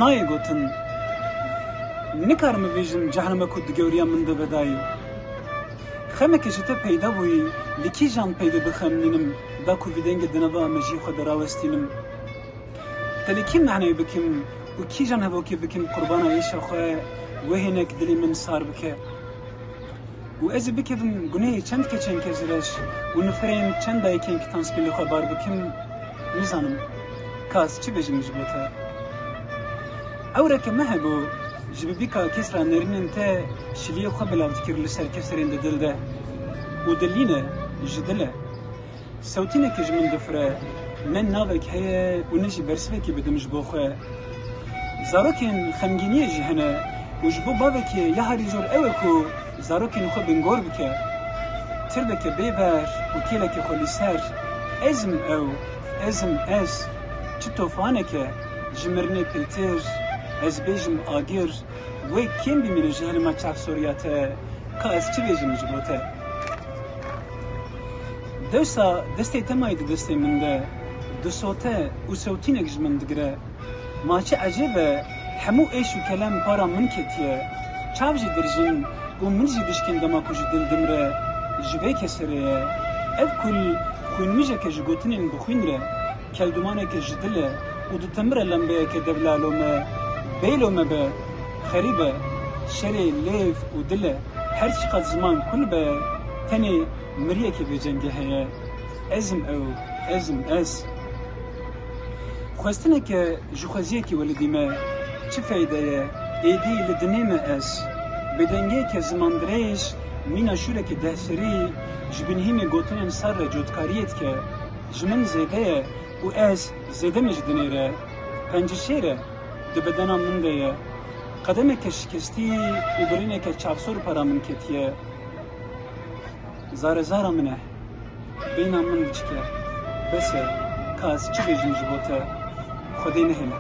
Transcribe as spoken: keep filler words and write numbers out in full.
Nayê gotin. Nikarim bibêjim cehnime ku di gewriya min de vedayî. Xemeke ji te peyda bûyî, li kîjan peyvê bixemlînim, da ku vî dengê di nava mejiyê xwe de rawestînim? Te li kî mehneyê bikim û kîjan hevokê bikim qurbana êşa xwe, wê hinek dilê min sar bike? Û ez ê bikevim gunehê çend keçên kezreş û nifirên çend dayikên kitanspîlê xwe bar bikim, nizanim ka ez çi bêjim ji bo te. Ewreke me hebû, ji bibîka kes ra nerînên te şiliyê xwe belav dikir li ser keserên di dil de. Û dilîne, ji dil e. Sewtîneke ji min difire, ne navek heye û ne jî bersivekê bidim ji bo xwe. Zarokên xemgîniyê jî hene û ji bo bavekê ya herî zor ew e ku zarokên xwe bingor bike. Tirbeke bêber û kêleke xwe li ser. Ez im ew, ez im ez. Çi tofaneke ji mirinê pêtir, ez bêjim agir, wê kêm bimîne ji hilma çavsoriya te, ka ez çi bêjim ji bo te? Dewsa destê te mayî di destê min de, disote û sewtînek ji min digire. Ma çi ecêb e, hemû êş û kelem para min ketiye. Çav jî dirjin û min jî dişkên dema ku ji dil dimre, ji vê keserê ye. Ev kul xwînmijeke ji gotinên bixwîn re, keldumaneke ji dil e û ditemire lembeyeke devlalo me, bêlo me be, xerîb e, şerê lêv û dil e. Her çiqas ziman kul be, tenê miriyeke bêcengê heye. Ez im ew, ez im ez. Xwestineke ji xweziyekî welidî me, çi feyde ye, êdî li dinê me ez. Bêdengiyeke zimandirêj, mîna şûrekî dehserî, ji binhîmê gotinên sar re cotkariyê dike. Ji min zêde ye û ez zêde me ji dinê re. Pencişêr e, di bedena min de ye. Qedemeke şikestî û birîneke çavsor para min ketiye. Zare zara min e. Beyna min diçike. Bes e. Ka ez çi bêjim ji bo te? Xwedê nehêle.